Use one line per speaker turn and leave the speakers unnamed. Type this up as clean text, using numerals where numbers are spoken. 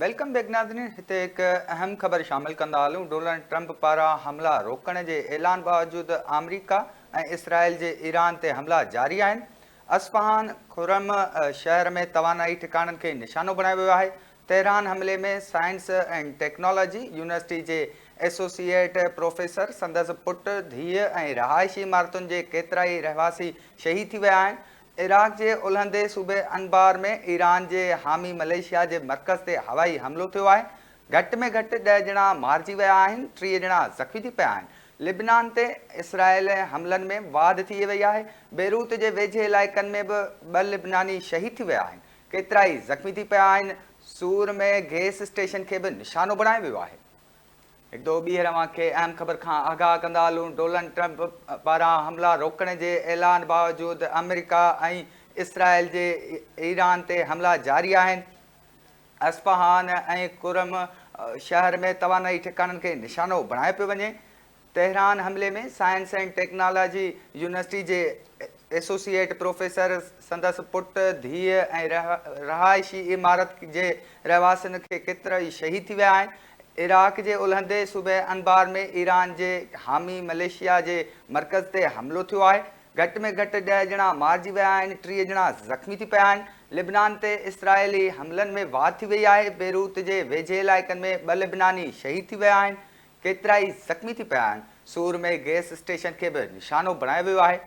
Welcome back ناظرين هتي هڪ اهم خبر شامل ڪندا هلون ڊونلڊ ٽرمپ پاران حملا روڪڻ جي اعلان باوجود آمريڪا ۽ اسرائيل جي ايران تي حملا جاري آهن اصفهان خرم شهر ۾ توانائي ٺڪاڻن کي نشانو بڻايو ويو آهي تهران حملي ۾ سائنس اينڊ ٽيڪنالاجي يونيورسٽي جي ايسوسيئيٽ پروفيسر سندس پٽ ڌيء ۽ رهائشي عمارتن جي ڪيترائي رهواسي شهيد ٿي ويا آهن عراق جي الهندي صوبي انبار ۾ ايران جي حامي مليشيا جي مرڪز تي هوائي حملو ٿيو آهي، گهٽ ۾ گهٽ ڏهه ڄڻا مارجي ويا آهن، 30 ڄڻا زخمي ٿي پيا آهن. لبنان تي اسرائيل حملن ۾ واڌ ٿي وئي آهي، بيروت جي ويجهي علائقن ۾ به ٻه لبناني شهيد ٿي ويا آهن، ڪيترائي زخمي ٿي پيا آهن، سور ۾ گئس اسٽيشن کي به نشانو بڻايو ويو آهي. هڪ دفعو ٻيهر اوهان کي اهم خبر کان آگاهه ڪندا هلون، ڊونلڊ ٽرمپ پاران حملا روڪڻ جي اعلان باوجود آمريڪا ۽ اسرائيل جي ايران تي حملا جاري آهن، اصفهان ۽ ڪرم شهر ۾ توانائي ٺڪاڻن کي نشانو بڻايو پيو وڃي، تهران حملي ۾ سائنس اينڊ ٽيڪنالاجي يونيورسٽي جي ايسوسيئيٽ پروفيسر، سندس پٽ، ڌيء ۽ رهائشي عمارت جي رهواسين کي ڪيترائي شهيد ٿي ويا آهن. عراق جي الهندي صوبي انبار ۾ ايران جي حامي مليشيا جي مرڪز تي حملو ٿيو آهي. گهٽ ۾ گهٽ ڏهه ڄڻا مارجي ويا آهن، 30 ڄڻا زخمي ٿي پيا آهن. لبنان تي اسرائيلي حملن ۾ واڌ ٿي وئي آهي. بيروت جي ويجهي علائقن ۾ ٻه لبناني شهيد ٿي ويا آهن. ڪيترائي زخمي ٿي پيا آهن. سور ۾ گئس اسٽيشن کي به نشانو بڻايو ويو آهي.